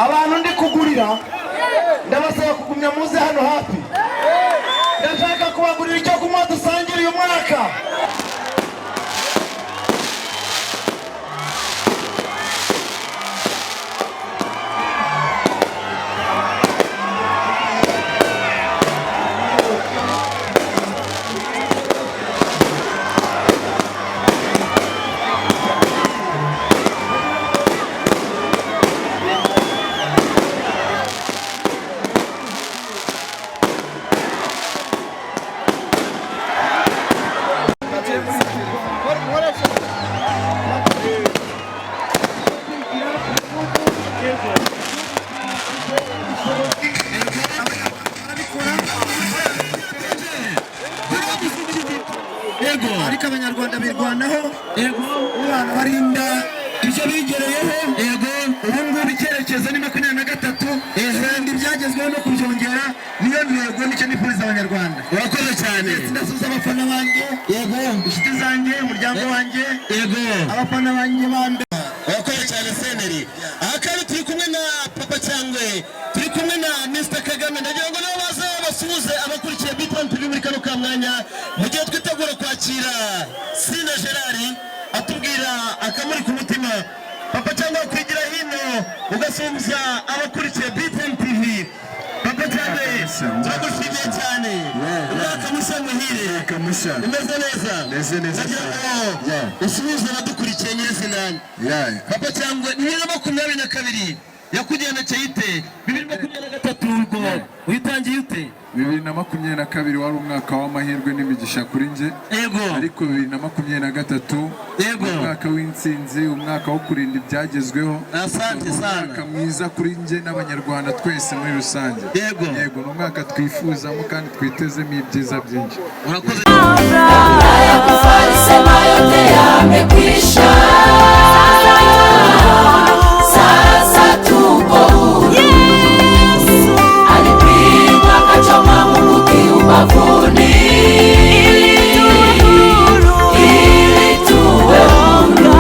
Abantu ndi kugurira, ndabasaba kugumya muze hano hafi. Ndashaka kubagurira icyo kunywa dusangira uyu mwaka. Ariko Abanyarwanda birwanaho. Umwana barinda ibyo bigereyeho. Ubu ngubu icyerekezo ni 23, kandi ibyagezweho no kubyongera niyo ntego, nicyo nifuriza Abanyarwanda. Urakoze cyane. Ndasuhuza abafana banjye, inshuti zanjye, umuryango wanjye, abafana banjye ba mbere. Urakoze cyane, Senderi. Aha kandi turi kumwe na Papa Cyangwe, turi kumwe na Mr Kagame. Ndagira ngo nabo baze basuhuze abakurikiye B1 TV muri kano ka mwanya, mu gihe twitegura kwakira Sina Gerard atubwira akamuri ku mutima. Papa Cyangwe, kwigira hino ugasuhuza abakurikiye B1 TV. Papa Cyangwe, turagushimiye cyane. Umwaka mushya muhire. Umwaka mushya. Umeze neza? Meze neza Ndagira cyane. ngo usuhuze abadukurikiye nyirizina. Papa Cyangwe, 2022 yakugendekeye ite? 2023 ubwo uyitangiye ute? 2022 wari umwaka w'amahirwe n'imigisha kuri njye. Ariko 2023, umwaka w'intsinzi, umwaka wo kurinda ibyagezweho. Asante sana. Umwaka mwiza kuri njye n'Abanyarwanda twese muri rusange. Yego, ni umwaka twifuzamo kandi twitezemo ibyiza byinshi. Urakoze. Kufa alisema yote yamekwisha. Sasa tuko huru. Alipigwa akachomwa mkuki ubavuni ili tuwe huru.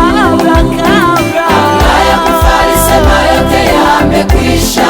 Kabla ya kufa alisema yote yamekwisha.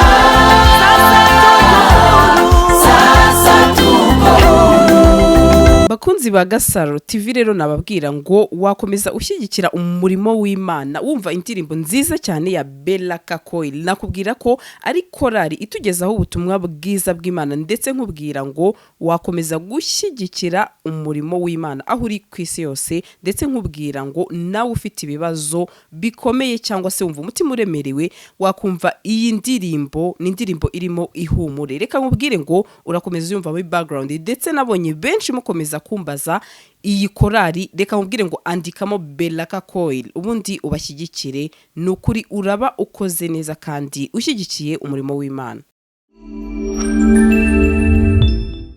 Sasa tuko huru. Bakunzi ba Gasaro TV rero, nababwira ngo wakomeza ushyigikira umurimo w'Imana wumva indirimbo nziza cyane ya Bella Kakoil. Nakubwira ko ari korali itugezaho ubutumwa bwiza bw'Imana, ndetse nkubwira ngo wakomeza gushyigikira umurimo w'Imana aho uri ku isi yose, ndetse nkubwira ngo nawe ufite ibibazo bikomeye cyangwa se wumva umutima uremerewe, wakumva iyi ndirimbo. Ni indirimbo irimo ihumure. Reka nkubwire ngo urakomeza uyumva muri background, ndetse nabonye benshi mukomeza kumbaza iyi korali. Reka nkubwire ngo andikamo Beraka Choir ubundi ubashyigikire. Ni ukuri uraba ukoze neza kandi ushyigikiye umurimo w'Imana.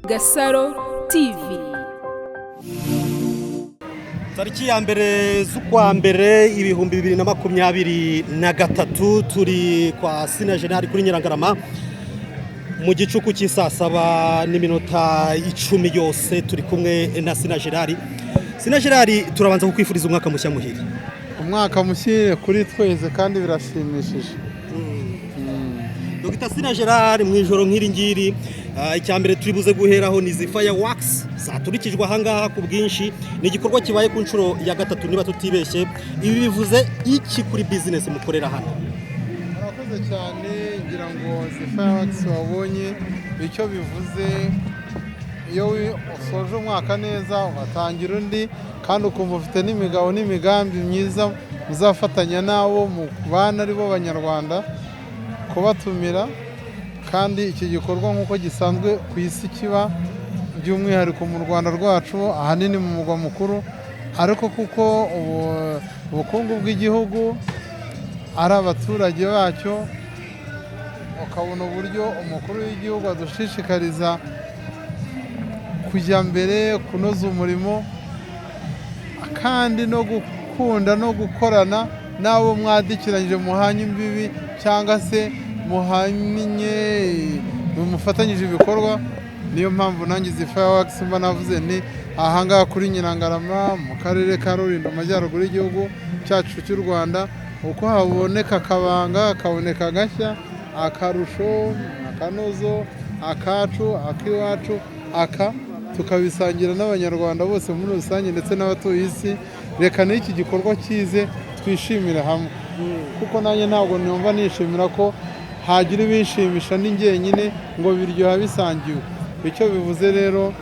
Gasaro TV. Tariki ya 1 z'ukwa mbere 2023, turi kwa Sina General kuri Nyirangarama mu gicuku cy'isaa 7 n'iminota 10 yose. Turi kumwe na Sina Gerard. Sina Gerard, turabanza kukwifuriza umwaka mushya muhire. Umwaka mushya kuri twese kandi birashimishije. Dr Sina Gerard, mu ijoro nk'iri ngiri, icya mbere turi buze guheraho ni izi fireworks zaturikijwe ahangaha ku bwinshi. Ni igikorwa kibaye ku nshuro ya gatatu niba tutibeshye. Ibi bivuze iki kuri business mukorera hano? Murakoze cyane. Ngira ngo izi fireworks wabonye icyo bivuze. Iyo usoje umwaka neza ugatangira undi, kandi ukumva ufite n'imigabo n'imigambi myiza muzafatanya n'abo mu bana, ari bo Banyarwanda, kubatumira. Kandi iki gikorwa nk'uko gisanzwe ku isi kiba, by'umwihariko mu Rwanda rwacu, ahanini mu murwa mukuru, ariko kuko ubukungu bw'igihugu ari abaturage bacyo, ukabona uburyo umukuru w'igihugu adushishikariza kujya mbere, kunoza umurimo, kandi no gukunda no gukorana n'abo mwadikiranyije, muhanye imbibi cyangwa se muhanye, mufatanyije ibikorwa. Niyo mpamvu nanjye izi fireworks mba navuze nti ahangaha kuri Nyirangarama mu karere ka Rulindo, amajyaruguru y'igihugu cyacu cy'u Rwanda, uko haboneka akabanga, hakaboneka agashya. Akarusho, akanozo, akacu, akiwacu, aka tukabisangira n'Abanyarwanda bose muri rusange ndetse n'abatuye isi. Reka n'iki gikorwa cyize twishimire hamwe, kuko nanjye ntabwo numva nishimira ko hagira ibinshimisha ni njyenyine, ngo biryoha bisangiwe. Icyo bivuze rero,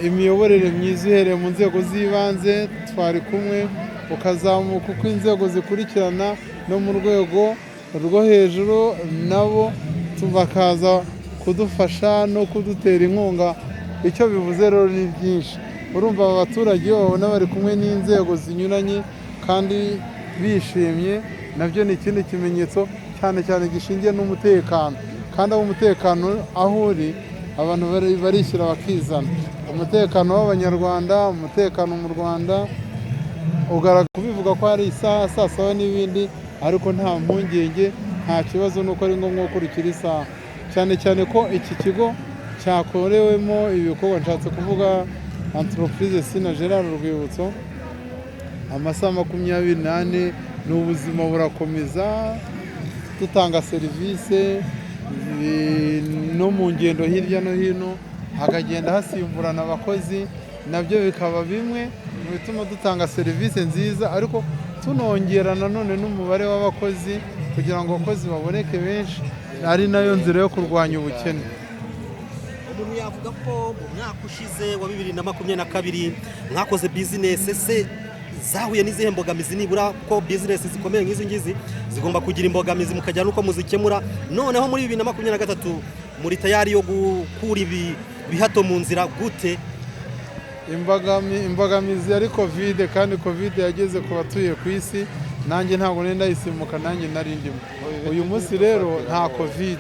imiyoborere myiza ihereye mu nzego z'ibanze twari kumwe, ukazamuka uko inzego zikurikirana no mu rwego rwo hejuru, nabo bakaza kudufasha no kudutera inkunga. Icyo bivuze rero ni byinshi. Urumva aba baturage iyo babona bari kumwe n'inzego zinyuranye kandi bishimye, nabyo ni ikindi kimenyetso cyane cyane gishingiye n'umutekano. Kandi aho umutekano aho uri, abantu barishyira bakizana. Umutekano w'Abanyarwanda, umutekano mu Rwanda ugaragara kubivuga ko hari isaha saa saba n'ibindi, ariko nta mpungenge, nta kibazo, nuko ari ngombwa gukurikira isaha, cyane cyane ko iki kigo cyakorewemo ibikorwa, nshatse kuvuga Entreprise Sina Gerard Urwibutso, amasaha 24 ni ubuzima burakomeza, dutanga serivisi no mu ngendo hirya no hino, hakagenda hasimburana abakozi, nabyo bikaba bimwe mu bituma dutanga serivisi nziza, ariko tunongera nanone n'umubare w'abakozi kugira ngo abakozi baboneke benshi, ari nayo nzira yo kurwanya ubukene. Umuntu yavuga ko mu mwaka ushize wa 2022 mwakoze bizinesi se zahuye n'izihe mbogamizi? Nibura ko bizinesi zikomeye nk'izi ngizi zigomba kugira imbogamizi, mukajya n'uko muzikemura. Noneho muri 2023 muri tayari yo gukura ibi bihato mu nzira gute? Imbogamizi yari Covid, kandi Covid yageze ku batuye ku isi, nanjye ntabwo nari ndayisimuka, nanjye nari ndimo. Uyu munsi rero nta Covid,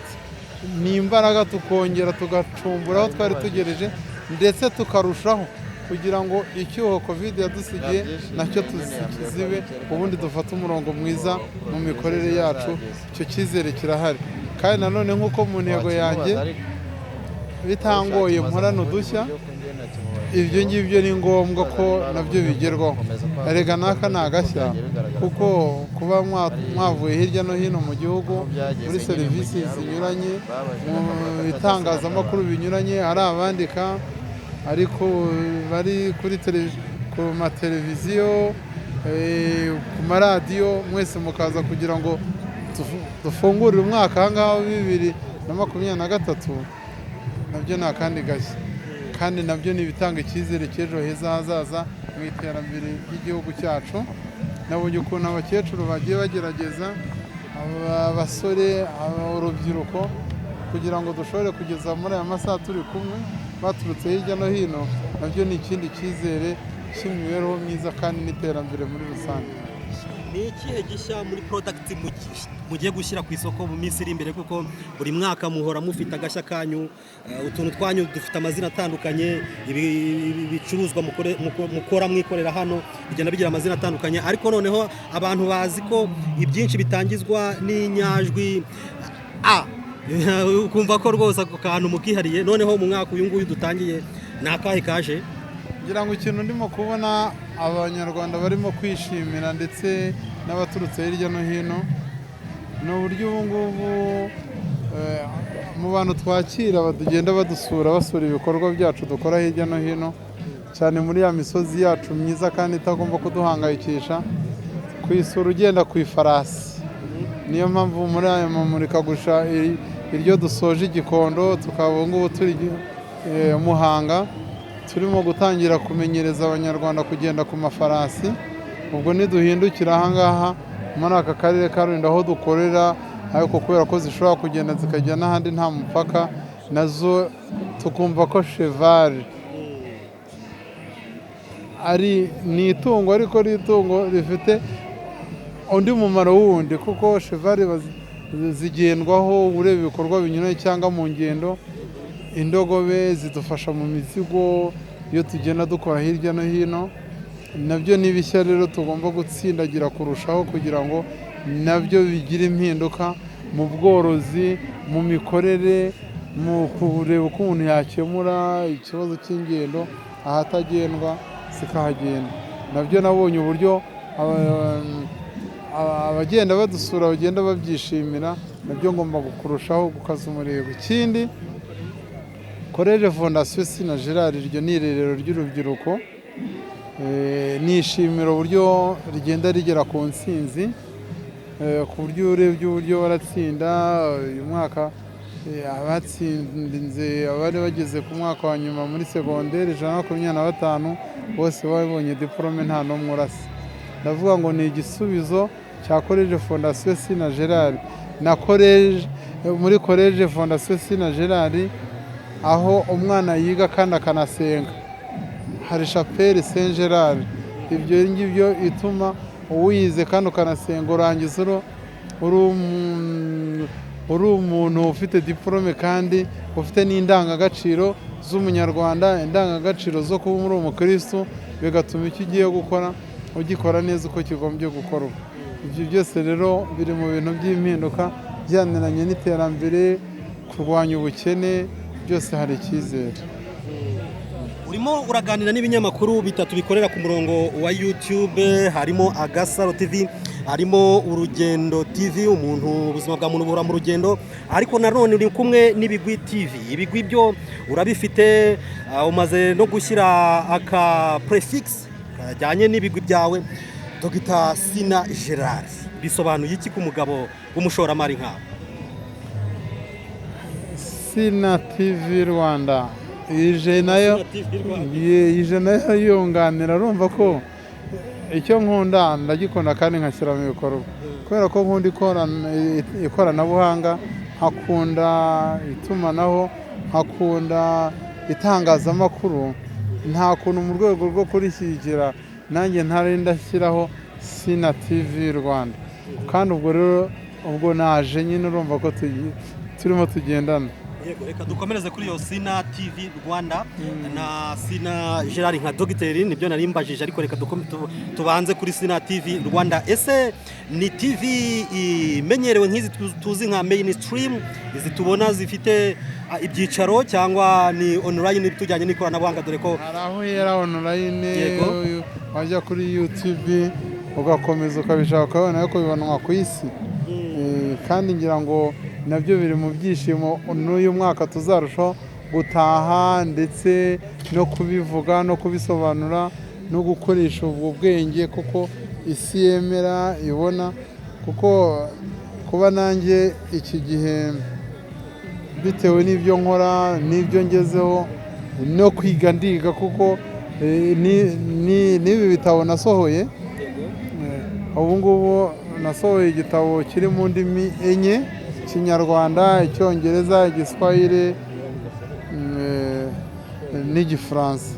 ni imbaraga tukongera tugacumbura aho twari tugereje, ndetse tukarushaho kugira ngo icyuho Covid yadusigiye nacyo tuzibe, ubundi dufate umurongo mwiza mu mikorere yacu. Icyo cyizere kirahari. Kandi nanone nk'uko mu ntego yanjye bitangoye mporana udushya, ibyo ngibyo ni ngombwa ko nabyo bigerwaho. Erega n'aka ni agashya, kuko kuba mwavuye hirya no hino mu gihugu muri serivisi zinyuranye, mu bitangazamakuru binyuranye, hari abandika ariko bari kuri ku mateleviziyo, ku maradiyo, mwese mukaza kugira ngo dufungurire umwaka aha ngaha wa 2023, nabyo ni akandi gashya, kandi nabyo ni ibitanga icyizere cy'ejo heza hazaza mu iterambere ry'igihugu cyacu. Nabonye ukuntu abakecuru bagiye bagerageza, abasore, urubyiruko, kugira ngo dushobore kugeza muri aya masaha turi kumwe baturutse hirya no hino, nabyo ni ikindi cyizere cy'imibereho myiza kandi n'iterambere muri rusange. Ni ikihe gishya muri product mugiye gushyira ku isoko mu minsi iri imbere? Kuko buri mwaka muhora mufite agashya kanyu, utuntu twanyu dufite amazina atandukanye, ibicuruzwa mukora mwikorera hano bigenda bigira amazina atandukanye, ariko noneho abantu bazi ko ibyinshi bitangizwa n'inyajwi A, ukumva ko rwose ako kantu mukihariye. Noneho mu mwaka uyu nguyu dutangiye ni akahe kaje? Ngira ngo ikintu ndimo kubona Abanyarwanda barimo kwishimira ndetse n'abaturutse hirya no hino, ni uburyo ubu ngubu mu bantu twakira batugenda badusura, basura ibikorwa byacu dukora hirya no hino, cyane muri ya misozi yacu myiza kandi itagomba kuduhangayikisha, kuyisura ugenda ku ifarasi. Niyo mpamvu muri aya mamurikagurisha iryo dusoje Igikondo, tukaba ubu ngubu turi Muhanga, turimo gutangira kumenyereza Abanyarwanda kugenda ku mafarasi. Ubwo niduhindukira aha ngaha muri aka karere ka Rulindo aho dukorera, ariko kubera ko zishobora kugenda zikajya n'ahandi nta mupaka, nazo tukumva ko cheval ari ni itungo, ariko ni itungo rifite undi mumaro wundi, kuko cheval zigendwaho ureba ibikorwa binyuranye cyangwa mu ngendo. Indogobe zidufasha mu mizigo iyo tugenda dukora hirya no hino. Nabyo ni bishya rero tugomba gutsindagira kurushaho kugira ngo nabyo bigire impinduka mu bworozi, mu mikorere, mu kureba uko umuntu yakemura ikibazo cy'ingendo, ahatagendwa zikahagenda. Nabyo nabonye uburyo abagenda badusura bagenda babyishimira. Nabyo ngomba kurushaho gukaza umurego. Ikindi, Collège Fondation Sina Gerard, iryo ni irerero ry'urubyiruko. Nishimira uburyo rigenda rigera ku ntsinzi, ku buryo urebye uburyo baratsinda uyu mwaka, abatsinze abari bageze ku mwaka wa nyuma muri segonderi 125 bose babonye diporome, nta n'umwe urasa. Ndavuga ngo ni igisubizo cya Collège Fondation Sina Gerard na Collège, muri Collège Fondation Sina Gerard, aho umwana yiga kandi akanasenga, hari chapelle Saint Gerard. Ibyo ngibyo ituma uwize kandi ukanasenga urangiza uri umuntu ufite diporome kandi ufite n'indangagaciro z'umunyarwanda, indangagaciro zo kuba muri umukristu, bigatuma icyo ugiye gukora ugikora neza uko kigombye gukorwa. Ibyo byose rero biri mu bintu by'impinduka bijyaniranye n'iterambere, kurwanya ubukene, byose hari icyizere. Urimo uraganira n'ibinyamakuru bitatu bikorera ku murongo wa YouTube, harimo Agasaro TV, harimo Urugendo TV, umuntu ubuzima bwa muntu buhora mu rugendo, ariko nanone uri kumwe n'Ibigwi TV. Ibigwi byo urabifite, umaze no gushyira aka prefix kajyanye n'ibigwi byawe. Dr Sina Gerard bisobanuye iki ku mugabo w'umushoramari nkawe? Sina TV Rwanda ije nayo. Sina TV Rwanda. Ije nayo yunganira. Urumva ko icyo nkunda ndagikunda kandi nkashyira mu bikorwa, kubera ko nkunda ikoranabuhanga, nkakunda itumanaho, nkakunda itangazamakuru. Nta kuntu mu rwego rwo kurishyigikira nanjye ntari ndashyiraho Sina TV Rwanda. Kandi ubwo rero ubwo naje nyine, urumva ko turimo tugendana. Yego, reka dukomereze kuri iyo Sina TV Rwanda na Sina Gerard nka dogiteri, nibyo nari mbajije, ariko reka tubanze kuri Sina TV Rwanda. Ese ni TV imenyerewe nk'izi tuzi nka mainstream, izi tubona zifite ibyicaro, cyangwa ni online tujyanye n'ikoranabuhanga, dore ko Hari aho uhera online, wajya kuri YouTube ugakomeza ukabishaka ukabona, ariko bibonwa ku isi. Kandi ngira ngo nabyo biri mu byishimo n'uyu mwaka tuzarushaho gutaha, ndetse no kubivuga no kubisobanura no gukoresha ubwo bwenge, kuko isi yemera ibona. Kuko kuba nanjye iki gihe, bitewe n'ibyo nkora n'ibyo ngezeho no kwiga, ndiga, kuko n'ibi bitabo nasohoye, ubu ngubu nasohoye igitabo kiri mu ndimi enye: Ikinyarwanda, Icyongereza, Igiswahili n'Igifaransa,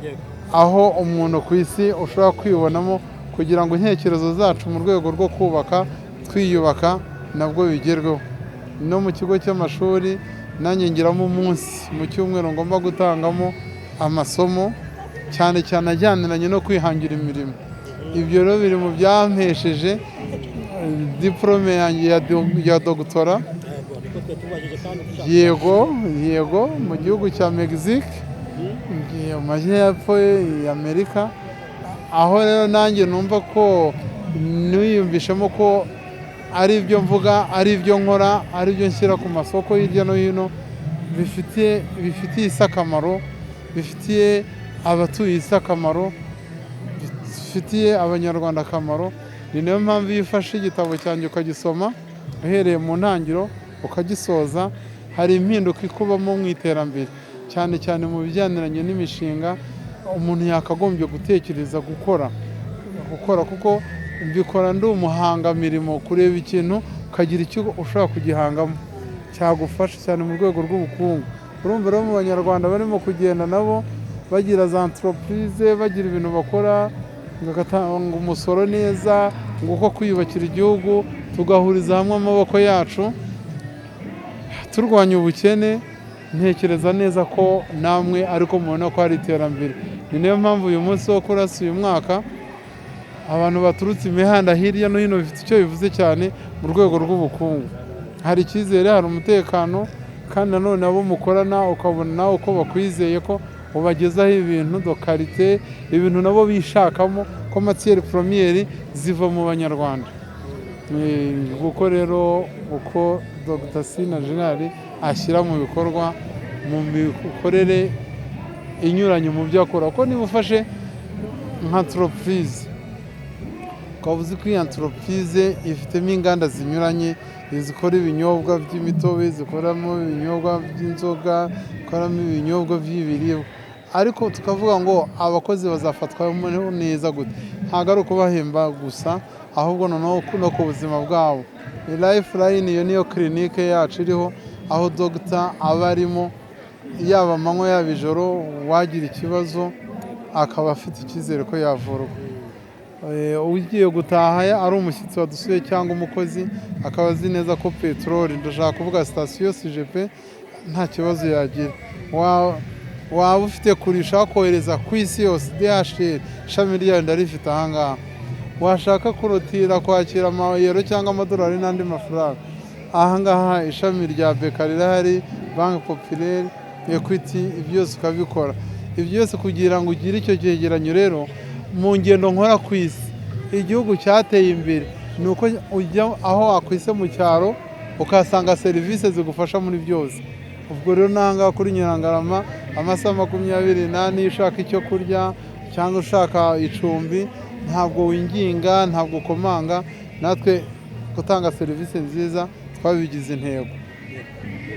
aho umuntu ku isi ushobora kwibonamo, kugira ngo intekerezo zacu mu rwego rwo kubaka twiyubaka nabwo bigerweho. No mu kigo cy'amashuri nanjye ngiramo umunsi mu cyumweru ngomba gutangamo amasomo, cyane cyane ajyaniranye no kwihangira imirimo. Ibyo rero biri mu byampesheje diporome yanjye ya dogitora. Yego, mu gihugu cya Mexique, mu majyepfo y'Amerika. Aho rero nanjye numva ko niyumvishemo ko ari ibyo mvuga, ari ibyo nkora, ari ibyo nshyira ku masoko hirya no hino, bifitiye isi akamaro, bifitiye abatuye isi akamaro, bifitiye Abanyarwanda akamaro. Ni nayo mpamvu iyo ufashe igitabo cyanjye ukagisoma uhereye mu ntangiriro ukagisoza, hari impinduka ikubamo mu iterambere, cyane cyane mu bijyaniranye n'imishinga umuntu yakagombye gutekereza gukora, kuko mbikora ndi umuhangamirimo, kureba ikintu ukagira icyo ushobora kugihangamo cyagufasha cyane mu rwego rw'ubukungu. Urumva rero mu Banyarwanda barimo kugenda nabo bagira za entreprise, bagira ibintu bakora, bagatanga umusoro neza, ngo uko kwiyubakira igihugu, tugahuriza hamwe amaboko yacu turwanya ubukene. Ntekereza neza ko namwe ariko mubona ko hari iterambere. Ni nayo mpamvu uyu munsi wo kurasa uyu mwaka, abantu baturutse imihanda hirya no hino, bifite icyo bivuze cyane mu rwego rw'ubukungu. Hari icyizere, hari umutekano, kandi nanone abo mukorana ukabona nawe uko bakwizeye ko ubagezaho ibintu de qualité, ibintu nabo bishakamo, ko matière première ziva mu Banyarwanda. Nguko rero uko Dr Sina Gerard ashyira mu bikorwa mu mikorere inyuranye mu byo akora, kuko niba ufashe nka entreprise, ukaba uzi ko iyi entreprise ifitemo inganda zinyuranye, izikora ibinyobwa by'imitobe, zikoramo ibinyobwa by'inzoga, zikoramo ibinyobwa by'ibiribwa, ariko tukavuga ngo abakozi bazafatwa neza gute? Ntabwo ari ukubahemba gusa, ahubwo noneho no ku buzima bwabo. Lifeline, iyo niyo clinique yacu iriho, aho dogita aba arimo yaba amanywa yaba ijoro, uwagira ikibazo akaba afite icyizere ko yavurwa. Ugiye gutaha ari umushyitsi wadusuye cyangwa umukozi, akaba azi neza ko peteroli, ndashaka kuvuga sitasiyo SGP, nta kibazo yagira. Waba ufite kurisha kohereza ku isi yose, DHL ishami ryayo ndarifite ahangaha. Washaka kurutira kwakira amayero cyangwa amadolari n'andi mafaranga, ahangaha ishami rya BK rirahari, Banque Populaire, Equity, byose ukabikora. Ibyo byose kugira ngo ugire icyo cyegeranyo. Rero mu ngendo nkora ku isi, igihugu cyateye imbere ni uko ujya aho wakwise mu cyaro ukahasanga serivisi zigufasha muri byose. Ubwo rero n'ahangaha kuri Nyirangarama, amasaha 24, iyo ushaka icyo kurya cyangwa ushaka icumbi, ntabwo winginga, ntabwo ukomanga. Natwe gutanga serivisi nziza twabigize intego.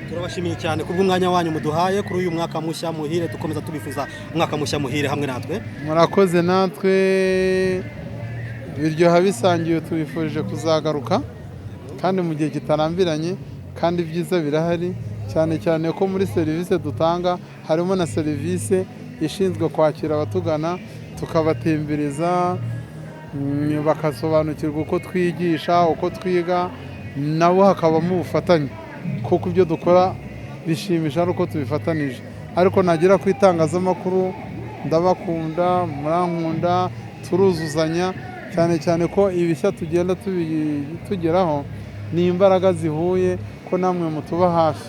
Turabashimiye cyane kubw'umwanya wanyu muduhaye kuri uyu mwaka mushya muhire. Dukomeza tubifuza umwaka mushya muhire hamwe natwe. Murakoze. Natwe biryoha bisangiwe. Tubifurije kuzagaruka kandi mu gihe kitarambiranye, kandi ibyiza birahari, cyane cyane ko muri serivisi dutanga harimo na serivisi ishinzwe kwakira abatugana, tukabatembereza, bakasobanukirwa uko twigisha, uko twiga nabo, hakabamo ubufatanye, kuko ibyo dukora bishimisha ari uko tubifatanije. Ariko nagera ku itangazamakuru, ndabakunda, murankunda, turuzuzanya, cyane cyane ko ibishya tugenda tugeraho ni imbaraga zihuye, ko namwe mutuba hafi,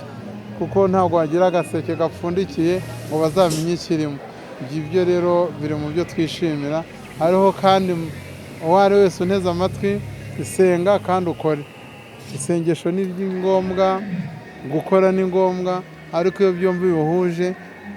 kuko ntabwo wagira agaseke gapfundikiye ngo bazamenye ikirimo. Ibyo rero biri mu byo twishimira. Hariho kandi uwo ari wese unteze amatwi, isenga kandi ukore. Isengesho ni ngombwa, gukora ni ngombwa, ariko iyo byombi bihuje,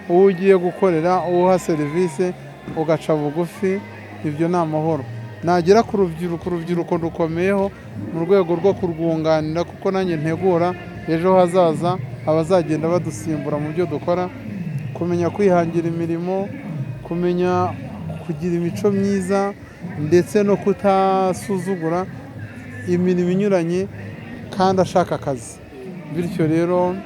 uwo ugiye gukorera, uwo uha serivisi, ugaca bugufi, ibyo ni amahoro. Nagera ku rubyiruko, urubyiruko rukomeyeho mu rwego rwo kurwunganira, kuko nanjye ntegura ejo hazaza abazagenda badusimbura mu byo dukora, kumenya kwihangira imirimo, kumenya kugira imico myiza, ndetse no kutasuzugura imirimo inyuranye kandi ashaka akazi. Bityo rero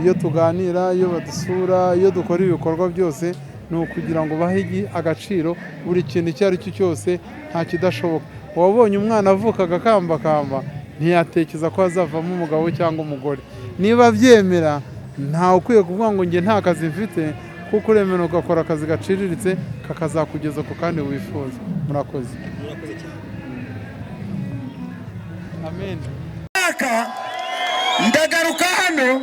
iyo tuganira, iyo badusura, iyo dukora ibikorwa byose, ni ukugira ngo bahe agaciro buri kintu icyo ari cyo cyose. Nta kidashoboka. Uwabonye umwana avuka agakambakamba ntiyatekereza ko azavamo umugabo cyangwa umugore. Niba abyemera, ntawe ukwiye kuvuga ngo njye nta kazi mfite, kuko uremera ugakora akazi gaciriritse kakazakugeza ku kandi wifuza. Murakoze. Murakoze cyane. Amen. Mwaka ndagaruka hano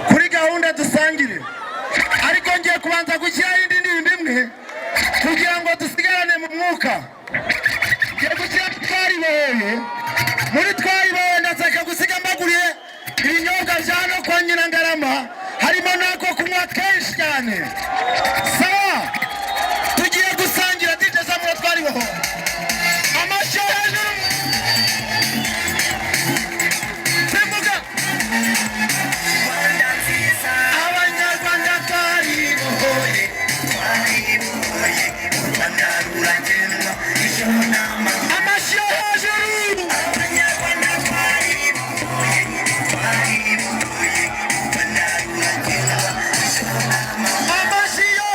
kuri gahunda dusangire, ariko ngiye kubanza gushyiraho indi ndirimbo imwe kugira ngo dusigarane mu mwuka. Ngiye gushyira Twaribohoye. Muri Twaribohoye ndashaka gusiga mbaguriye ibinyobwa bya hano kwa Nyirangarama, harimo n'ako kunywa kenshi cyane. Sawa, tugiye gusangira. DJ, zamura Twaribohoye. Amashyi hejuru. Simbuka. Abanyarwanda twaribohoye, twaribohoye, u Rwanda ruragendwa ijoro n'amanywa. Amashyi yo hejuru. Abanyarwanda twaribohoye, twaribohoye, u Rwanda ruragendwa ijoro n'amanywa. Amashyi yo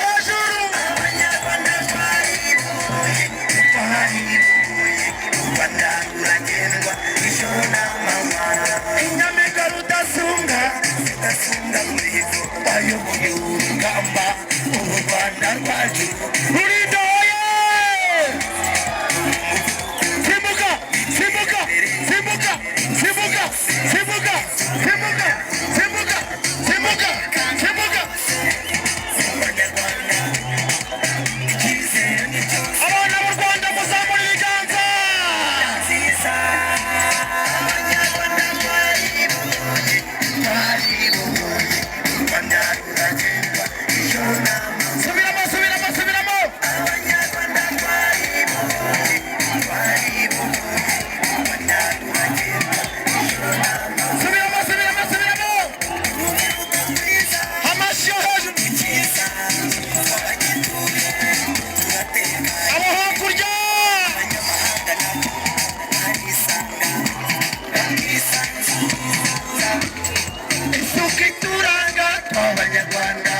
Abanyarwanda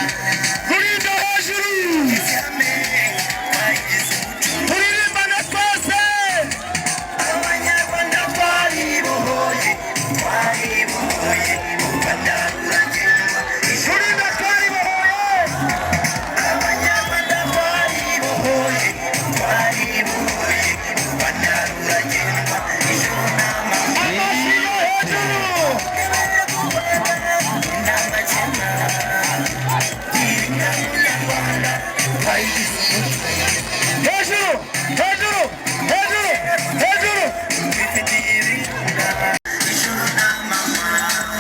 Rulindo hejuru, turirimbane twese. Abanyarwanda twaribohoye, twaribohoye, u Rwanda ruragendwa. Rulindo twaribohoye. Abanyarwanda twaribohoye, twaribohoye, u Rwanda ruragendwa ijoro n'amanywa. Amashyi yo hejuru. Hejuru, hejuru, hejuru, hejuru.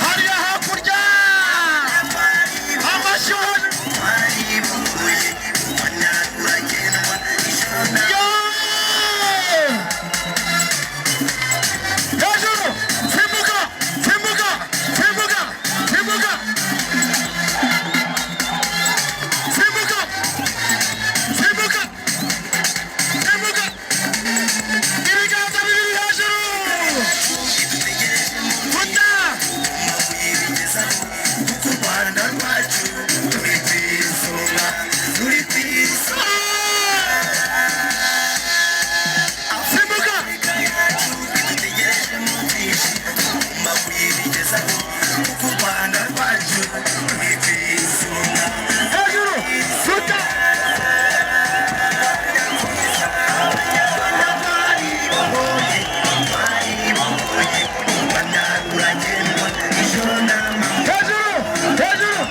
Hariya hakurya, amashyi yo hejuru. Yo! Hejuru, simbuka, simbuka, simbuka, simbuka, simbuka, simbuka, simbuka. Ibiganza bibiri hejuru. Vuta. Kuko u Rwanda rwacu ruri ku isonga, ruri ku isonga. Simbuka. Hejuru, vuta. Hejuru, hejuru.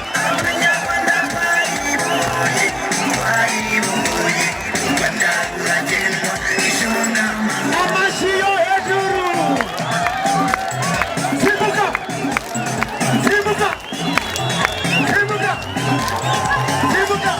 Amashyi yo hejuru. Simbuka, simbuka, simbuka, simbuka.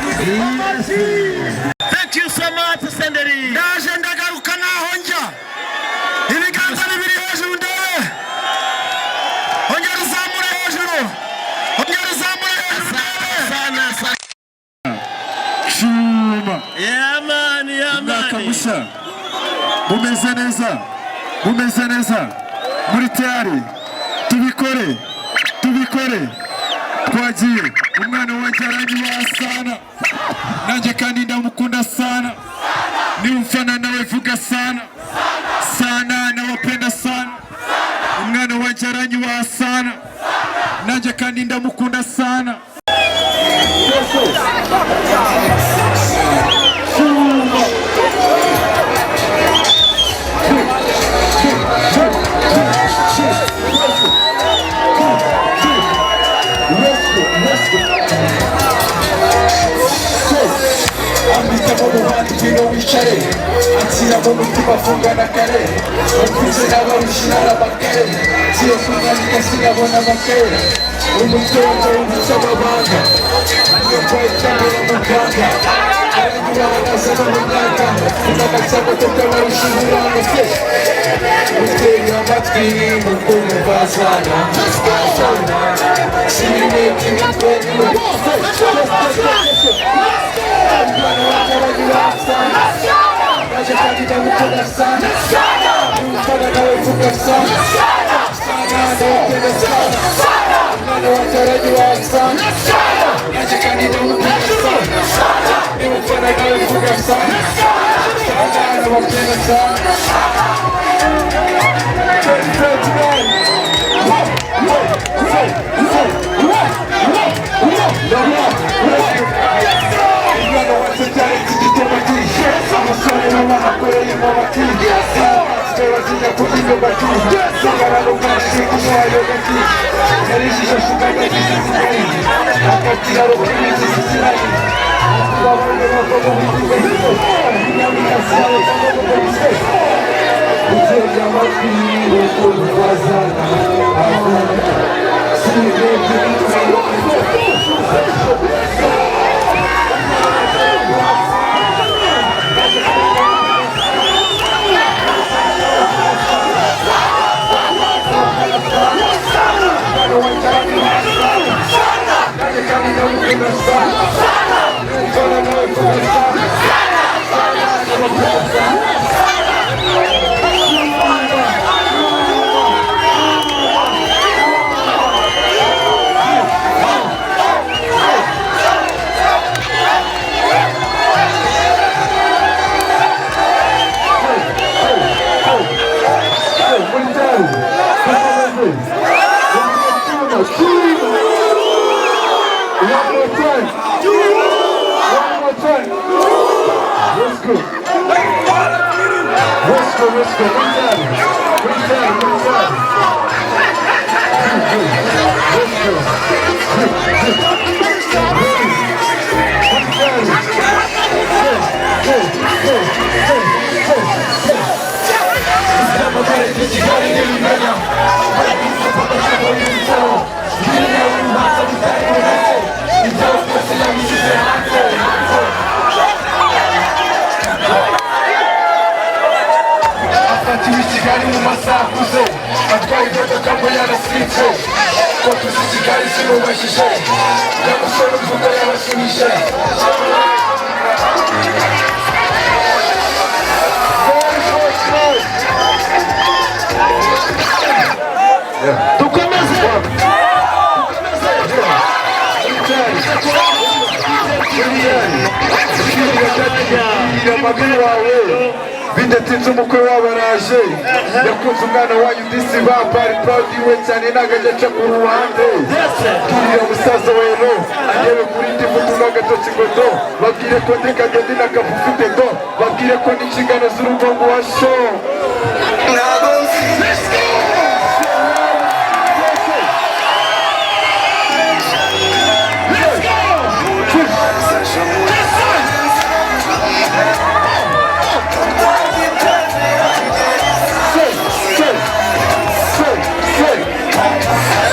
Amashyi. Thank you so much, Senderi. Ndaje ndagaruka naho njya. Ibiganza bibiri hejuru ndebe. Ongera uzamure hejuru, ongera uzamure hejuru ndebe. Sana sana. Shuma. Yeah man, yeah Umwaka man. mushya. Mumeze neza, mumeze neza, muri tayari? Tubikore, tubikore. Twagiye. Umwana wanjye aranyubaha sana, nanjye kandi ndamukunda sana. Ni umfana nawe vuga sana sana, nawapenda sana. Umwana wanjye aranyubaha sana, nanjye kandi ndamukunda sana. Ambitamo mu bandi, ngwino wicare. Anshyira mu mutima, afungana kare. Bakuze n'abarushinara amakare. Ngiye kumwandika sinabona amakaye. Umutwe wanjye wubitse amabanga. Ugakora cyane na muganga. Aranyura naza no mu myaka. Unamacyamo kuko abarusha uburanga se. Utega amatwi mu kumva sana sana. Sinimeka imitwe. Abasore b'abahakoreye mu bati bazinya kunywa Let's go. Muri cyaro, muri cyaro, muri cyaro. Let's go. Muri cyaro. Go, go, go, go, go. Icyamamare cy'i Kigali n'ibimenya. Afatiwe i Kigali mu masaha akuze, atwaye imodoka ngo yarasitse, ko tuzi Kigali zimubajije, nyamusore uvuga yarasubije. Dukomeze. Amaguru wawe bidatinze, umukwe wabo araje, yakunze umwana wanyu disi, bambari proud we cyane, ntabwo ajya aca ku ruhande. Bwirira musaza wero arebe kuri ndi mutu n'agatoki ngo do, babwire ko ndi kagedi n'akafu ufite do, babwire ko n'inshingano z'urugo ngo wa show. Let's go. Let's go. Yes, sir. Say, say, say, say.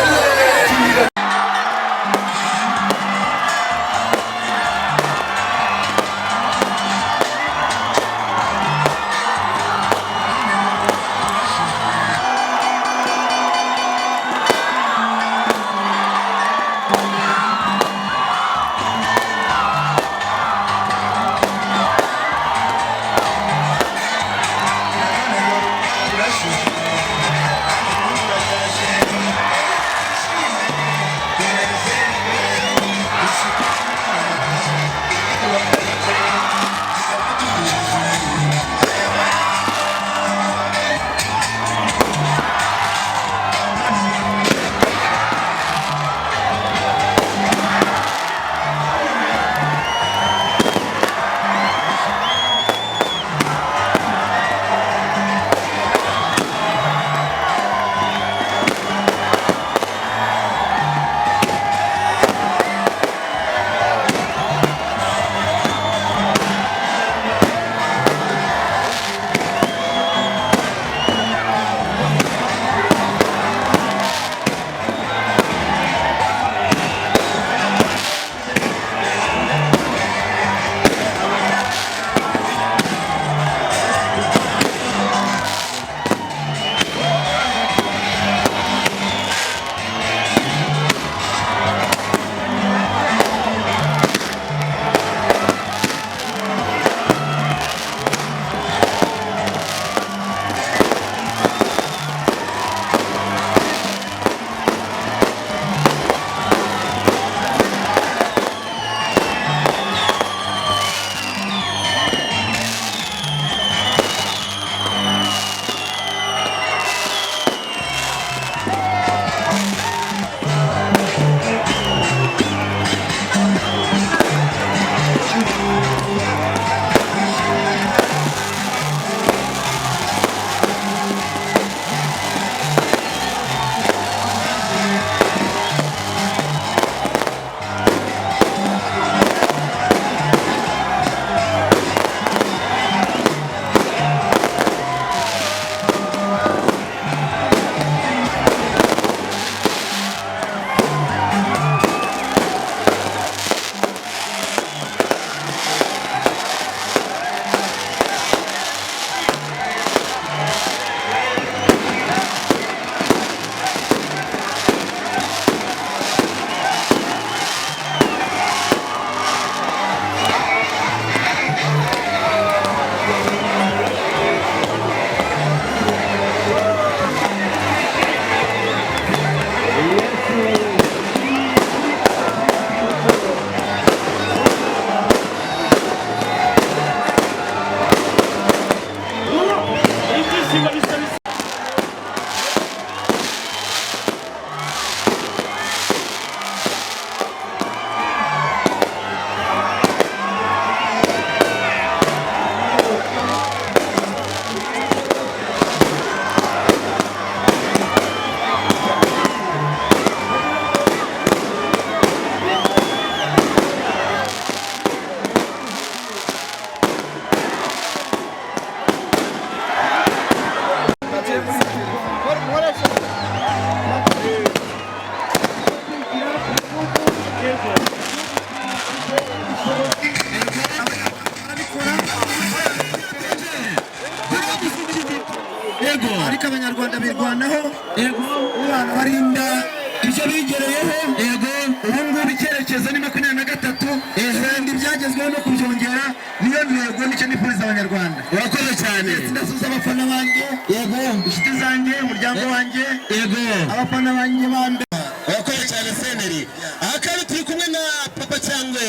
Ibyo bigereyeho. Yego. Ubu ngubu icyerekezo ni 23, kandi ibyagezweho no kubyongera, niyo ntego, nicyo nifuriza Abanyarwanda. Urakoze cyane. Ndasuhuza abafana banjye. Yego. Inshuti zanjye, umuryango wanjye. Yego. Abafana banjye ba mbere. Urakoze cyane, Senderi. Aha kandi turi kumwe na Papa Cyangwe,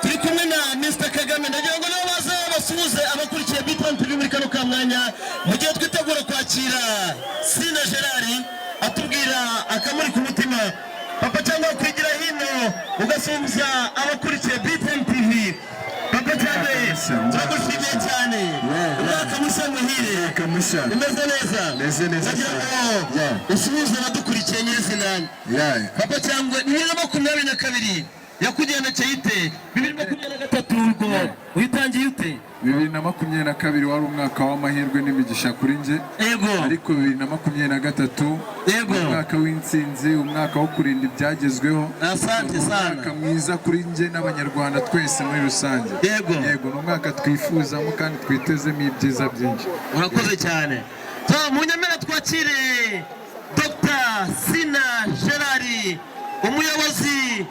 turi kumwe na Mr Kagame. Ndagira ngo nabo baze basuhuze abakurikiye BTN TV muri kano ka mwanya, mu gihe twitegura kwakira Sina Gerard atubwira akamuri ku mutima. Papa Cyangwe, kwigira hino ugasuhuza abakurikiye BTN TV. Papa Cyangwe, turagushimiye cyane. Umwaka mushya muhire. Umwaka mushya. Umeze neza? Meze neza Ndagira cyane. ngo usuhuze abadukurikiye nyirizina. Papa Cyangwe, 2022 yakugendekeye ite? 2023 ubwo witangiye ute? 2022 wari umwaka w'amahirwe n'imigisha kuri njye. Ariko 2023 umwaka w'intsinzi, umwaka wo kurinda ibyagezweho. Asante Ni sana. umwaka mwiza kuri njye n'Abanyarwanda twese muri rusange. Yego, ni umwaka twifuzamo kandi twitezemo ibyiza byinshi. Urakoze cyane. So, munyemere twakire Dr Sina Gerard, umuyobozi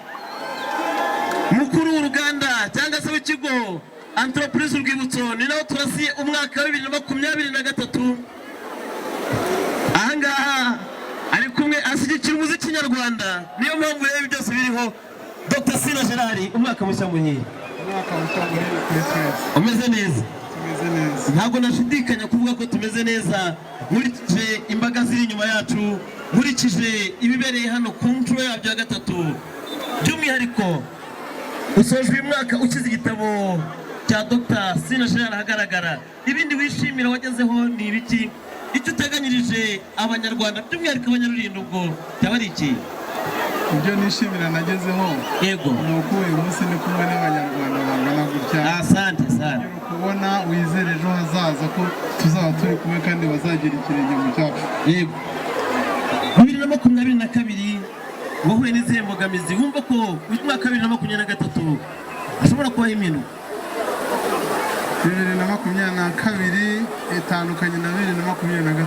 mukuru w'uruganda cyangwa se w'ikigo Entreprise Urwibutso. Ni naho turasiye umwaka wa 2023. Ahangaha ari kumwe, ashyigikira umuziki nyarwanda, niyo mpamvu rero ibi byose biriho. Dr Sina Gerard, umwaka mushya muhire. Umwaka mushya muhire kuri twese. Umeze neza? Tumeze neza. Ntabwo nashidikanya kuvuga ko tumeze neza, nkurikije imbaga ziri inyuma yacu, nkurikije ibibereye hano ku nshuro yabyo ya gatatu. By'umwihariko usojwe uyu mwaka ukize igitabo cya Dr Sina Gerard ahagaragara. Ibindi wishimira wagezeho ni ibiki? Icyo uteganyirije Abanyarwanda, by'umwihariko Abanyarulindo, ubwo byaba ari iki? Ibyo nishimira nagezeho ni uko uyu munsi ndi kumwe n'Abanyarwanda bangana gutya. Asante sana. Kubona wizere ejo hazaza ko tuzaba turi kumwe kandi bazagira ikirenge mu cyacu. Yego. 2022 wahuye n'izihe mbogamizi wumva ko uyu mwaka wa 2023 ashobora kubaho impinduka? 2022 itandukanye na 2023.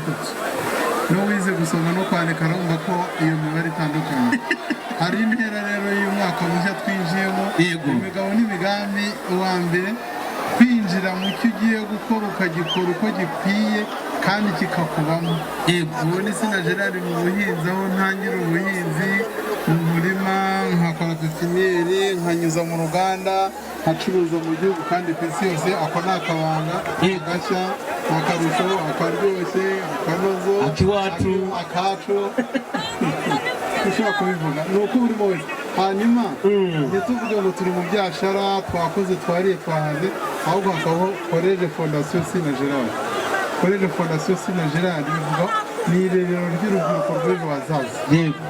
N'uwize gusoma no kwandika arumva ko iyo mibare itandukanye. Hari intera rero y'umwaka mushya twinjiyemo, imigabo n'imigambi. Uwa mbere, kwinjira mu cyo ugiye gukora ukagikora uko gikwiye kandi kikakubamo. Ubu ni Sina Gerard mu buhinzi, aho ntangira ubuhinzi mu murima, nkakora pepiniyeri, nkanyuza mu ruganda, nkacuruza mu gihugu kandi ku isi yose. Ako ni akabanga agashya, akarusho, akaryoshye, akanozo. Akiwacu. Akacu ushobora kubivuga ni uko urimo wese. Hanyuma ntituvuge ngo turi mu byashara, twakoze, twariye, twahaze, ahubwo hakabaho Collège Fondation Sina Gerard. Collège Fondation Sina Gerard bivuga ni irerero ry'urubyiruko rw'ejo hazaza,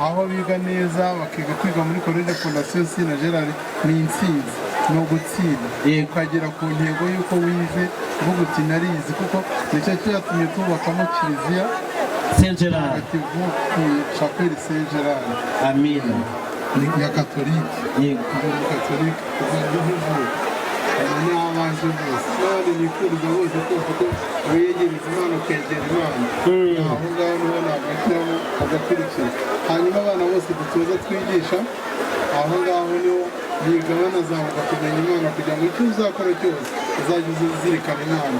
aho biga neza, bakiga. Kwiga muri Collège Fondation Sina Gerard ni intsinzi, ni ugutsinda ukagera ku ntego y'uko wize, uvuga uti narize, kuko nicyo cyatumye tubakamo kiliziya Saint Gerard Mutagatifu ku Chapelle Saint Gerard. Amina. Ya Katolike. Yego, Katolike kuva ngivuka n'abanje bose n'abandi nifuriza bose kumva ko wiyegereza Imana, ukegera Imana, aho ngaho niho nagashyiramo agakurikira. Hanyuma abana bose dutoza, twigisha aho ngaho, niho biga banazamuka kumenya Imana, kugira ngo icyo uzakora cyose uzajye uzirikana Imana.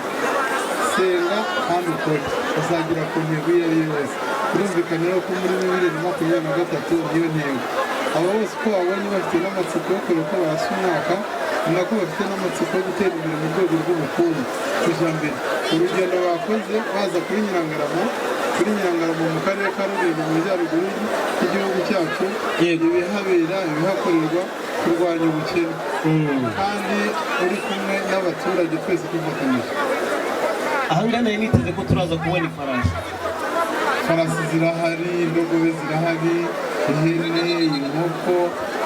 Senga kandi ukore, uzagera ku ntego iyo ari yo yose. Birumvikana rero ko muri 2023 niyo ntego. Aba bose uko babonye bafite n'amatsiko yo kureba uko barasa umwaka, ni nako bafite n'amatsiko yo gutera imbere mu rwego rw'ubukungu, kujya mbere. Urugendo bakoze baza kuri Nyirangarama, kuri Nyirangarama mu karere ka Rulindo mu majyaruguru y'igihugu cyacu, ibihabera, ibihakorerwa, kurwanya ubukene, kandi uri kumwe n'abaturage twese dufatanyije. Ahangaha nari niteze ko turaza kubona ifarasi. Farasi zirahari, indogobe zirahari, ihene, inkoko,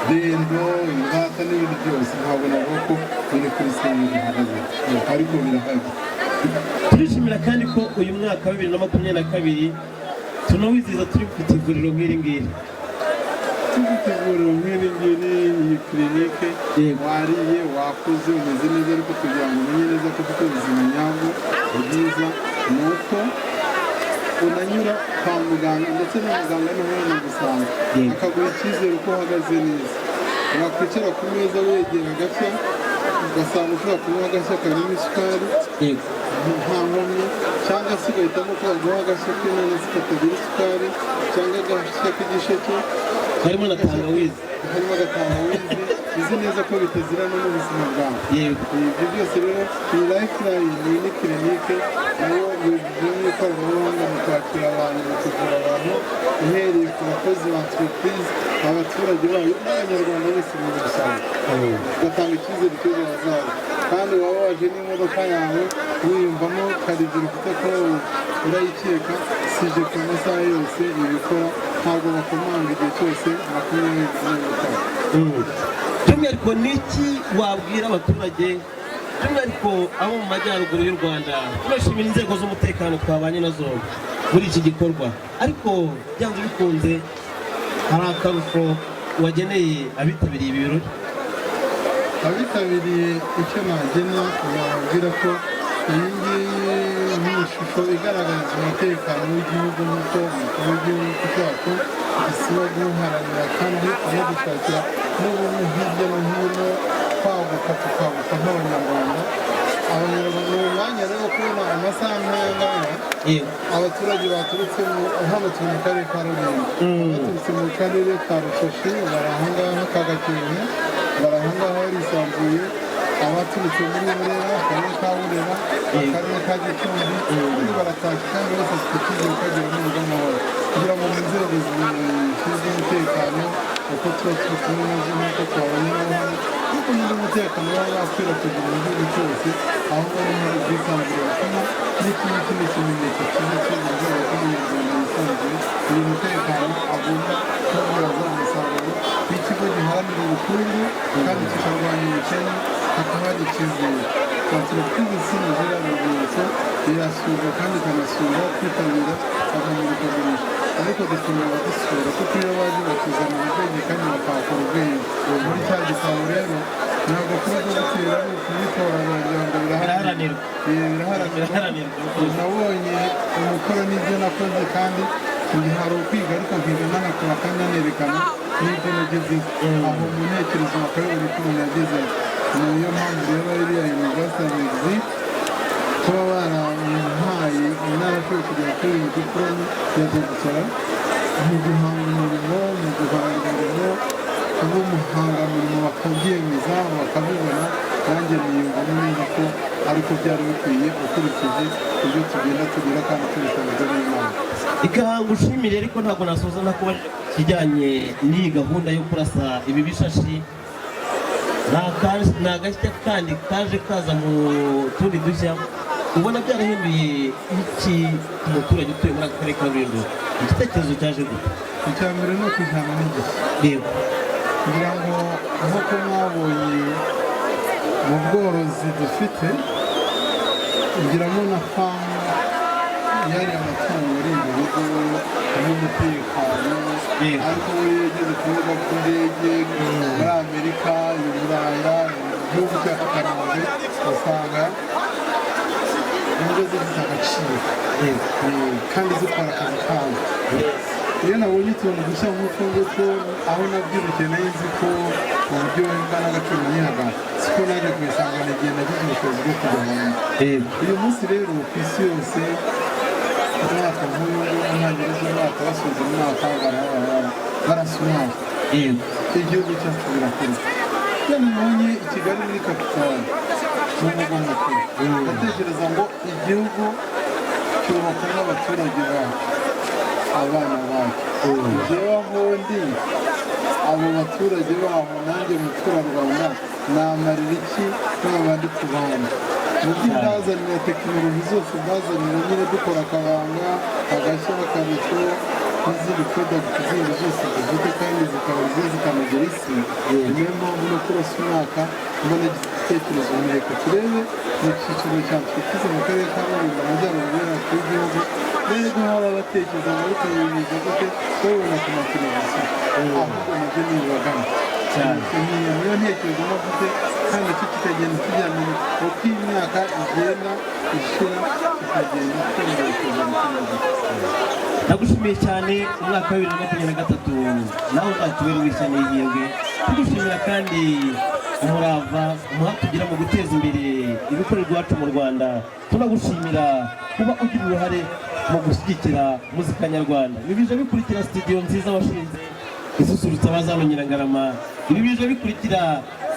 dendo, imbata n'ibindi byose. Ntabwo navuga ko biri kuri senge bihagaze, ariko birahari. Turishimira kandi ko uyu mwaka wa 2022 tunawizihiza turi gufite ivuriro nk'iri ngiri. Tufite ivuriro nk'iri ngiri, iyi kirinike. Wariye, wakuze, umeze neza, ariko kugira ngo umenye neza ko ufite ubuzima nyabwo bwiza ni uko Unanyura kwa muganga, ndetse na muganga niho yanagusanga akaguha icyizere ko uhagaze neza. Wakwicara ku meza wegera agashya, ugasanga ushobora kunywa agashya karimo isukari nta nkomyi, cyangwa se ugahitamo ko baguha agashya k'inanasi katagira isukari, cyangwa agashya k'igisheke Harimo na tangawizi. Harimo agatangawizi, uzi neza ko bitazirana n'ubuzima bwawe. Ibyo byose rero ni Lifeline, ni clinique nayo yujujemo ikoranabuhanga mu kwakira abantu, mu kuvura abantu, uhereye ku bakozi ba entreprise, abaturage bayo n'Abanyarwanda bose muri rusange, ugatanga icyizere cy'ejo hazaza. Kandi waba waje n'imodoka yawe wiyumvamo karibiro ufite ko urayikeka sije ku masaha yose ibikora, ntabwo bakomanga igihe cyose 24. By'umwihariko ni iki wabwira abaturage, by'umwihariko abo mu majyaruguru y'u Rwanda? Turashimira inzego z'umutekano twabanye nazo muri iki gikorwa, ariko byanze bikunze hari akarusho wageneye abitabiriye ibi birori. Abitabiriye, icyo nagena nababwira ko iyi ngiyi ni ishusho igaragaza umutekano w'igihugu, nk'uko umukuru w'igihugu cyacu gisiba guharanira kandi anadushakira n'ubumwe hirya no hino, kwaguka tukaguka nk'Abanyarwanda. Abanyarwanda ni umwanya rero wo kubona amasaha nk'aya ngaya, abaturage baturutse hano turi mu karere ka Rulindo, baturutse mu karere ka Rushashi bari ahangaha, ka Gakenke bari ahangaha barisanzuye, abaturutse muri Burera, akarere ka Burera, akarere ka Gicumbi, ubundi baratashye kandi bose bafite icyizere ko bagera mu rugo amahoro. Kugira ngo mu nzego zishinzwe umutekano uko tuba turi kumwe nazo, nk'uko twabonye nabo hano, kuko nyine umutekano baba bakwirakwije mu gihugu cyose, aho bari hari ubwisanzure butuma n'iki ngiki ni ikimenyetso cyiza cy'urwego ko Umunyarwanda yisanzuye, uyu mutekano agomba kubyaza umusaruro w'ikigo giharanira ubukungu kandi kikarwanya ubukene, hakaba hari icyizere. Entreprise Sina Urwibutso irasurwa kandi ikanasura kwitabira akamurikagurisha, ariko dukunda abadusura kuko iyo baje batuzanira ubwenge kandi bakahakura ubwenge muri cya gisabo. Rero ntabwo kuba dogiteri ari ukubitora wagira ngo Biraharanirwa. Biraharanirwa. Nabonye umukoro n'ibyo nakoze, kandi njye hari ukwiga ariko nkiga nanakora kandi nanerekana n'ibyo nagezeho, aho mu ntekerezo bakabibona ko umuntu yagezeho. Niyo mpamvu rero iriya University Mexique kuba barampaye narashoboye kugera kuri iyi diporome ya doctorat mu guhanga umurimo, mu guhanga umurimo, kuba umuhangamurimo, bakabyemeza bakabibona, nanjye niyumvamo neza ko ariko byari bikwiye ukurikije ibyo tugenda tugira kandi tubishobojwe n'Imana. Reka ngushimire, ariko ntabwo nasoza ntakubajije ku kijyanye n'iyi gahunda yo kurasa ibi bishashi. Ni agashya kandi kaje kaza mu tundi dushya, ubona byarahinduye iki ku muturage utuye muri aka karere ka Rulindo? Igitekerezo cyaje gute? Icya mbere ni ukujyana n'igihe. Kugira ngo nk'uko mwabonye mu bworozi dufite, ngiramo na farm yari amatungo ari mu rugo y'umutekano, ariko buriya ugeze ku bibuga by'indege muri Amerika, i Buraya, mu gihugu cyacu Kanombe, usanga imbwa zifite agaciro kandi zikora akazi kazo. Iyo nabonye utuntu dushya nk'utwo ngutwo, aho nabyirukiye nari nzi ko uburyohe bwa n'agaciro nihaga, siko naje kubisangana igihe nagize ubushobozi bwo kujya hanze. Uyu munsi rero ku isi yose, umwaka nk'uyu nguyu, mu ntangiriro z'umwaka, basoza umwaka, barasa umwaka, igihugu cyacu birakorwa. Iyo nabonye i Kigali muri kapitali, mu murwa mukuru, ndatekereza ngo igihugu cyubakwa n'abaturage bacyo, abana bacyo. Njyewe aho ndi, abo baturage baho, nanjye muturarwanda, namarira iki n'abandi ku bandi mu byo mbazanira? Tekinoloji zose mbazanira nyine, dukora akabanga, agashya, akarusho n'izindi product zindi zose dufite kandi zikaba nziza zikanogera isi. Niyo mpamvu no kurasa umwaka mbona igitekerezo, reka turebe mu cyiciro cya entreprise mu karere ka Rulindo, amajyaruguru yacu y'igihugu. Rero hari abatekereza ngo ariko bibiza gute babibona ku mateleviziyo? Ahubwo nabyo nibagana, niyo ntekerezo mba mfite. Kandi nacyo kikagenda kijyana uko imyaka igenda ishira, kikagenda twongera kuzana. Ndagushimiye cyane. Umwaka wa 2023 nawe uzatubere w'ishya n'ihirwe. Tugushimira kandi umurava, umuhate ugira mu guteza imbere ibikorerwa iwacu mu Rwanda. Tunagushimira kuba ugira uruhare mu gushyigikira muzika nyarwanda. Ibi bije bikurikira studio nziza washinze isusurutsa abazano Nyirangarama. Ibi bije bikurikira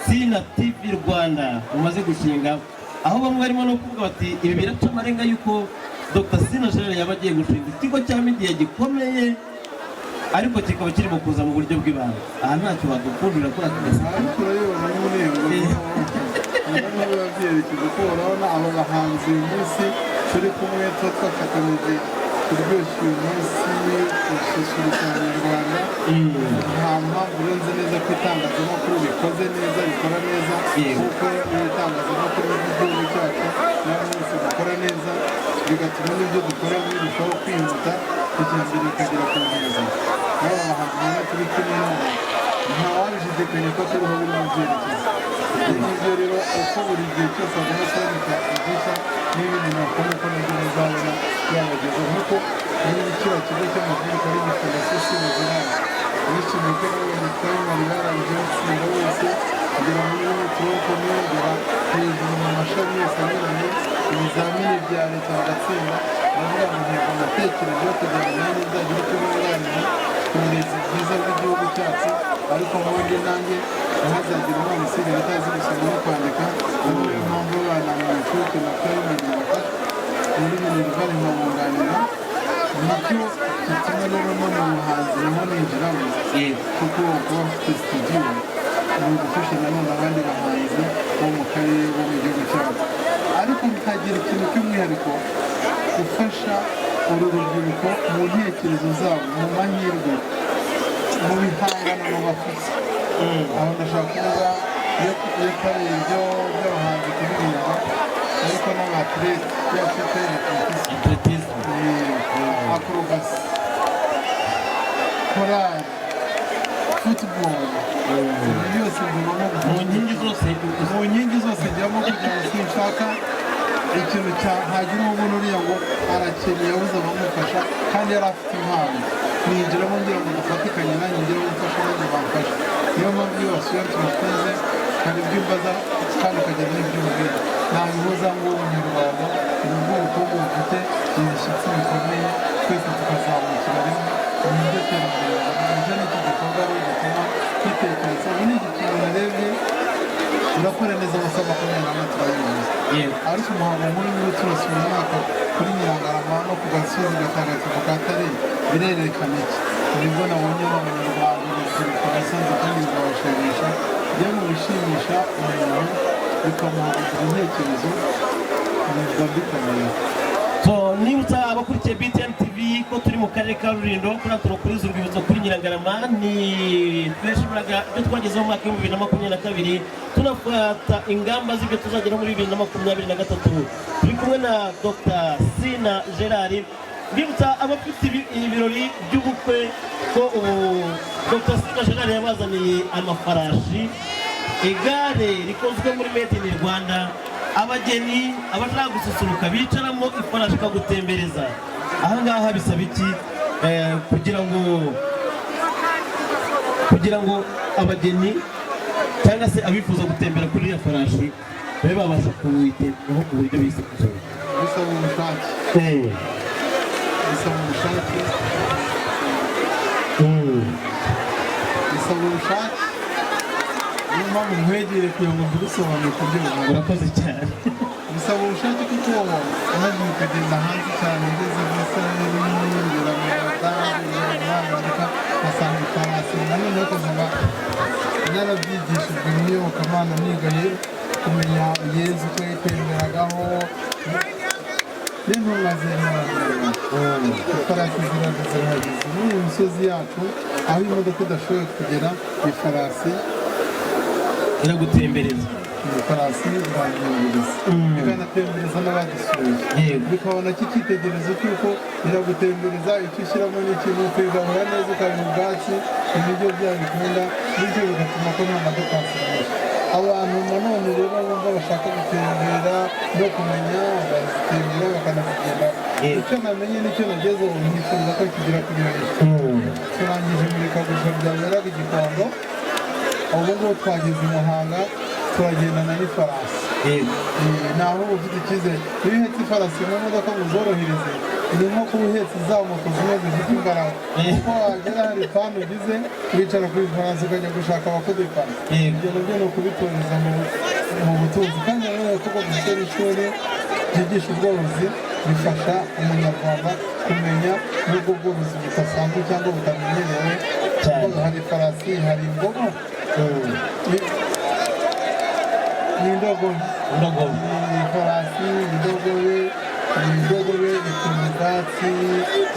Sina TV Rwanda umaze gushinga, aho bamwe barimo no kuvuga bati ibi biraca amarenga y'uko Dr Sina Gerard yaba agiye gushinga ikigo cya media gikomeye, ariko kikaba kirimo kuza mu buryo bw'ibanga. Aha ntacyo badukundira kuri aka gaseke. Ariko urabibona n'umurego niho biba byerekeje, ko urabona aba bahanzi uyu munsi turi kumwe, tuba twafatanyije kuryoshya uyu munsi, gususurutsa Abanyarwanda. Nta mpamvu urenze neza ko itangazamakuru rikoze neza, rikora neza, kuko itangazamakuru ry'igihugu cyacu nawe mwese gukora neza bigatuma n'ibyo dukora birushaho kwihuta, iterambere rikagera ku ntego. N'aba bahanzi ubona turi kumwe nabo, ntawabishidikanya ko turiho biri mu byerekezo. Ibyo ngibyo rero, uko buri gihe cyose hagomba kuboneka udushya n'ibindi nakora, uko nabyo muzabona yabagezeho, nk'uko niba kiriya kigo cy'amashuri kari gifite Sina Gerard, nishimiye ko nabonye primary barangije batsinda bose, kugera muri tronc commun, kugera hejuru mu mashami yose anyuranye, ibizamini bya leta bagatsinda. Ndavuga ngo intego natekerejeho kugira ngo nanjye nzagire icyo nunganira ku burezi bwiza bw'igihugu cyacu, ariko ubundi nanjye ntihazagire umwana usigaye atazi gusoma no kwandika. Niyo mpamvu abana mu nshuke na primary bafashwa muri minerval, nkabunganira. Nicyo gituma rero no mu buhanzi naho ninjiramo, kuko kuba mfite studio ni ugufasha nanone abandi bahanzi bo mu karere, bo mu gihugu cyacu, ariko nkagira ikintu cy'umwihariko gufasha uru rubyiruko mu ntekerezo zabo, mu mahirwe, mu bihangano bafite. Aho ndashaka kuvuga iyo atari ibyo by'abahanzi kuririmba, ariko n'abatirete yacu athlétisme, acrobatie, korali, football, ibyo byose mbibamo. Mu nkingi zose. Mu nkingi zose njyamo, kugira ngo sinshaka ikintu cya hagira uwo uriya ngo arakennye, yabuze abamufasha kandi yari afite impano. Ninjiramo ngira ngo dufatikanye, nanjye ngira gufasha, nanjye bamfasha. Niyo mpamvu iyo basuye tubakunze, hari ibyo umbaza kandi ukagira n'ibyo umbwira. Ntabihuza ngo Umunyarwanda ubu bw'ubukungu bufite ibishyitsi bikomeye, twese tukazamukira rimwe. Ni ryo terambere. Nicyo ni iki gikorwa rero gituma twitekereza. Ubu ni igipimo narebye, urakora neza amasaha 24 turayuzuza, ariko umuhango nk'uyu nguyu turasura umwaka kuri Nyirangarama no ku gasozi gatagatifu ka Tare birerekana iki? Nibwo nabonye Abanyarwanda, urubyiruko nasanze, kandi bikabashimisha. Iyo mu bishimisha umuntu bikamuha kugira intekerezo, biba bikomeye. So nibutsa abakurikiye BTN TV ko turi mu karere ka Rulindo, kuri Anthropologie, urwibutso kuri Nyirangarama. Ni twishimiraga ibyo twagezeho mu mwaka wa 2022, tunafata ingamba z'ibyo tuzageraho muri 2023. Turi kumwe na Dr Sina Gerard. Mbibutsa abafite ibirori by'ubukwe ko ubu Dr Sina Gerard yabazaniye amafarashi, igare rikozwe muri Made in Rwanda. Abageni, abashaka gususuruka bicaramo, ifarashi ikagutembereza. Ahangaha bisaba iki kugira ngo abageni cyangwa se abifuza gutembera kuri iriya farashi babe babasha kuyitemberaho mu buryo bisanzuye? Bisaba ubushake, bisaba ubushake, bisaba ubushake. Niyo mpamvu nkwegereye kugira ngo mbigusobanure ku buryo bugaragara. Urakoze cyane. Bisaba ubushake, kuko nagiye kugenda hanze cyane, ngeze muri Israel, ngera mu Budage, ngera muri Amerika, nkasanga ifarasi. Nanone ariko nkaba narabyigishijwe mu iyobokamana, nigaye kumenya Yezu ko yatemberagaho n'intumwa z'Imana. Ifarasi ziraza zirahageze muri iyi misozi yacu, aho imodoka idashoboye kugera, ifarasi iragutembereza. Ifarasi irantembereza, ikanatembereza n'abagisuye, bikabona ko icyitegererezo cy'uko iragutembereza, icyo ushyiramo ni ikintu, ukigabura neza, ukabiha ubwatsi, ibiryo byayo bikunda, bityo bigatuma ko nta madepanse menshi. Abantu nanone rero bumva bashaka gutembera no kumenya, barazitembera bakanazigenda. Icyo namenye nicyo nageze ubu nifuza ko kigera kuri benshi. Turangije imurikagurisha ryaberaga i Gikondo, ubu ngubu twageze i Muhanga, turagendana n'ifarasi. Naho uba ufite icyizere, iyo uhetse ifarasi mu modoka ngo uzorohereze, ni nko kuba uhetse za moto zimwe zifite imbaraga, kuko wagera hari panne ugize, wicara ku ifarasi ukajya gushaka abakudepana. Ibyo nabyo ni ukubitoreza mu butunzi. Kandi nanone kuko dufite n'ishuri ryigisha ubworozi, bifasha Umunyarwanda kumenya n'ubwo bworozi budasanzwe cyangwa butamenyerewe. Kuko hari ifarasi, hari imbogo, ni indogobe. Indogobe. Ni ifarasi, indogobe. Indogobe ikunda ubwatsi,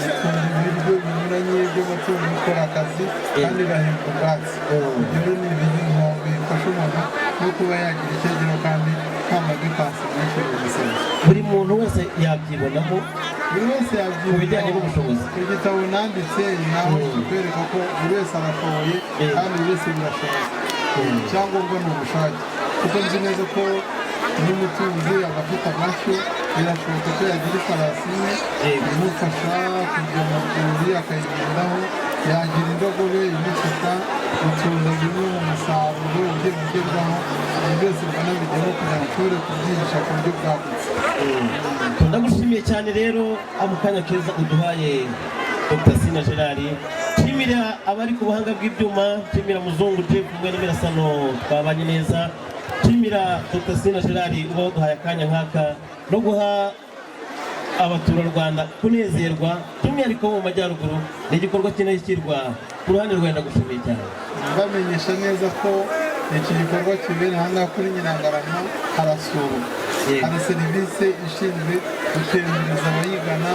ikunda ibiryo binyuranye by'amatungo, ikora akazi kandi igahembwa ubwatsi. Ibyo rero ni ibintu bifasha umuntu no kuba yagira icyo ageraho kandi nta madepanse menshi mu buzima. Buri muntu wese yabyibonamo. Buri wese yabyibonamo. Mu bijyanye n'ubushobozi. Igitabo nanditse nawe kikwereka ko buri wese arashoboye kandi buri wese birashoboka, icyangombwa ni ubushake. Kuko nzi neza ko n'umutunzi aba afite amashyo, birashoboka ko yagira ifarasi imwe imufasha kujya mu rwuri akayigendaho, yagira indogobe imufasha gutunda bimwe mu musaruro ugenda ugerwaho. Ibi byose mbona bigeraho kugira ngo nshobore kubyigisha ku buryo bwagutse. Ndagushimiye cyane rero ako kanya keza uduhaye, Dr Sina Gerard. Nshimira abari ku buhanga bw'ibyuma, nshimira Muzungu Jeff mwene Mirasano twabanye neza, nshimira Dr Sina Gerard uba waduhaye akanya nk'aka no guha abaturarwanda kunezerwa, by'umwihariko bo mu majyaruguru. Ni igikorwa cy'indashyikirwa ku ruhande rwawe, ndagushimiye cyane. Bamenyesha neza ko iki gikorwa kibera aha ngaha kuri Nyirangarama, harasurwa, hari serivisi ishinzwe gutembereza abayigana,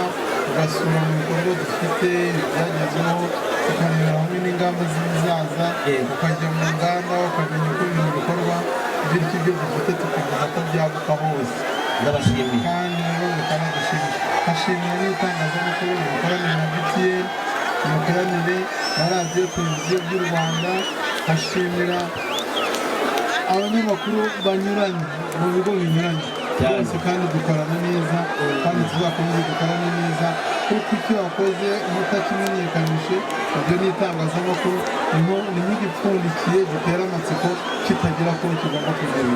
ugasura mu bikorwa dufite, ibyagezweho, tukarebera hamwe n'ingamba z'ibizaza, ukajya mu nganda ukamenya uko ibintu bikorwa, bityo ibyo dufite tukifuza ko byaguka hose. Ndabashimiye. Kandi rero bikanadushimisha. Hashimira n'itangazamakuru, imikoranire na BTN, imikoranire na Radiyo Televiziyo by'u Rwanda. Hashimira abanyamakuru banyuranye mu bigo binyuranye byose, kandi dukorana neza, kandi tuzakomeze dukorane neza, kuko icyo wakoze utakimenyekanishe, ibyo ni itangazamakuru, ni nk'igipfundikiye gitera amatsiko kitagira ko kigomba kugera.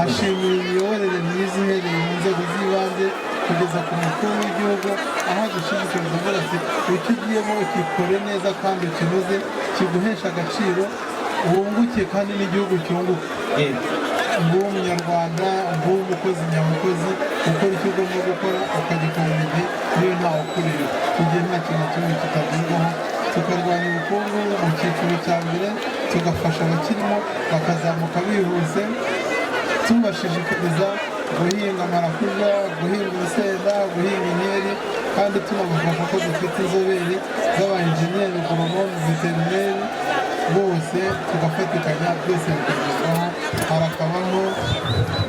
Hashimira imiyoborere myiza ihereye mu nzego z'ibanze kugeza ku mukuru w'igihugu, aho adushishikariza avuga ati: "Icyo ugiyemo ukikore neza kandi ukinoze, kiguhesha agaciro, wunguke kandi n'igihugu cyunguke." Nguwo Umunyarwanda, nguwo umukozi nyamukozi, ukora icyo ugomba gukora ukagikorera igihe niyo ntawe ukureba, igihe nta kintu kimwe kitagerwaho. Tukarwanya ubukungu mu cyiciro cya mbere, tugafasha abakirimo bakazamuka bihuse, tubashishikariza guhinga marakuja, guhinga urusenda, guhinga inkeri, kandi tunabafasha ko dufite inzobere z'aba enjeniyeri, agoronome, veterineri, bose tugafatikanya, byose bikagerwaho. Harakabaho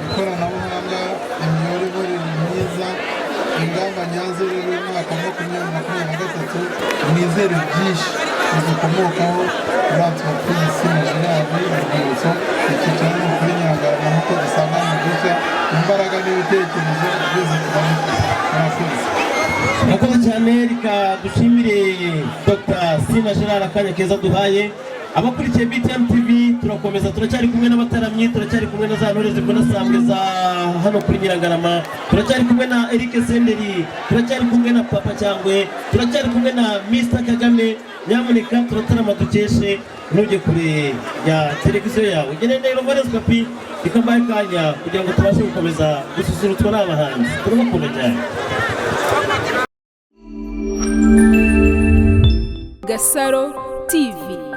ikoranabuhanga, imiyoborere myiza, ingamba nyazo rero y'umwaka wa 2023. Mwizere byinshi bidukomokaho muri entreprise Sina Gerard. Urwibutso, icyicaro ni kuri Nyirangarama nk'uko dusanga mu gushya imbaraga n'ibitekerezo byose turabifite. Murakoze. Murakoze cyane. Reka dushimire Dr Sina Gerard akanya keza duhaye abakurikiye BTN TV. Turakomeza, turacyari kumwe n'abataramyi, turacyari kumwe na za ntore zikunda sambwe za hano kuri Nyirangarama, turacyari kumwe na Eric Senderi, turacyari kumwe na Papa Cyangwe, turacyari kumwe na Mr Kagame. Nyamuneka turatarama dukeshe, ntujye kure ya televiziyo yawe. Ngene ndahiro Valens Papi, reka mbahe akanya kugira ngo tubashe gukomeza gususurutswa n'abahanzi. Turabakunda cyane. Gasaro TV.